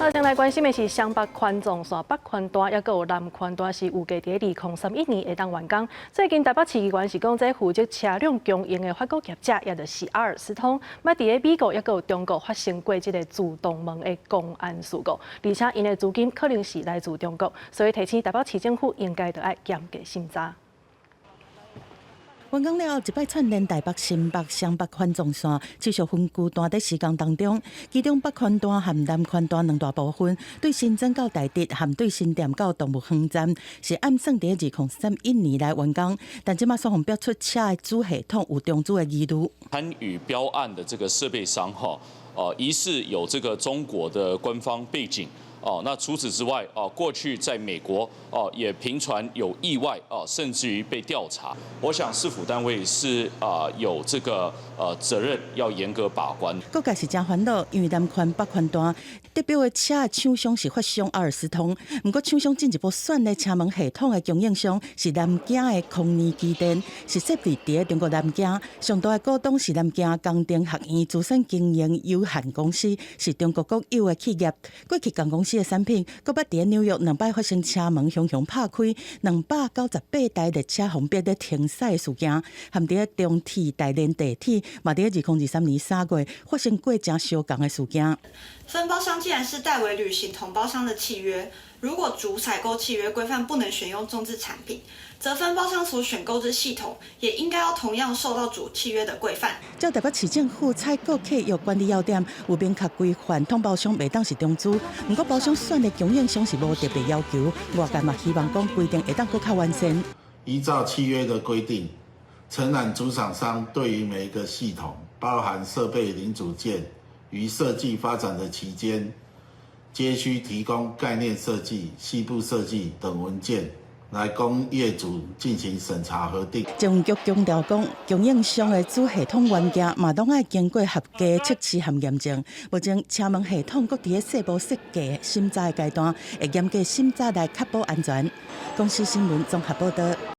好，先來關心的是雙北環狀線北環段，抑閣有南環段是預計佇2031年會當完工。最近台北市議員是講，這負責車輛供應的法國業者，也就是阿爾斯通，捌佇咧美國抑閣有中國發生過這个自動門的工安事故，而且𪜶的資金可能是來自中國，所以提醒台北市政府應該著愛嚴格審查。完工了後，一擺串聯台北、新北、雙北環狀線持續分區段佇施工當中，其中北環段和南環段兩大部分，對新莊到大直和對新店到動物園站，是按算佇2031年來完工。但這馬煞予標出車的主系統有中資的疑慮。參與標案的這個設備商，哈，疑似有這個中國的官方背景。哦，那除此之外，哦，過去在美國，哦，也頻傳有意外，哦，甚至於被調查。我想市府單位是啊，有這個責任要嚴格把關。各界是誠煩惱，因為南環北環段得標的車廠商是法商阿爾斯通，毋過廠商進一步選的車門系統的供應商是南京的康尼機電，是設置佇中國南京。上大的股東是南京工程學院資產經營有限公司，是中國國有的企業。過去仝公司的產品，閣捌佇紐約兩擺發生車門雄雄拍開，298台列車予逼咧停駛的事件，和佇中鐵大連地鐵嘛佇2023年3月發生過誠相仝的事件。分包商既然是代為履行統包商的契約，如果主採購契約規範不能選用中資產品，則分包商所選購之系統也應該要同樣受到主契約的規範。照台北市政府採購契約管理要點，有明確規範，統包商袂當是中資，毋過包商選的供應商是無特別要求。外界嘛希望講規定會當閣較完善。依照契約的規定，承攬主廠商對於每一個系統，包含設備零組件，於設計發展的期間，皆須提供概念設計、細部設計等文件，來供業主進行審查核定。捷運局強調講，供應商的主系統元件嘛，攏愛經過合格測試和驗證。目前車門系統閣佇咧細部設計審查的階段，會嚴格審查來確保安全。公視新聞綜合報導。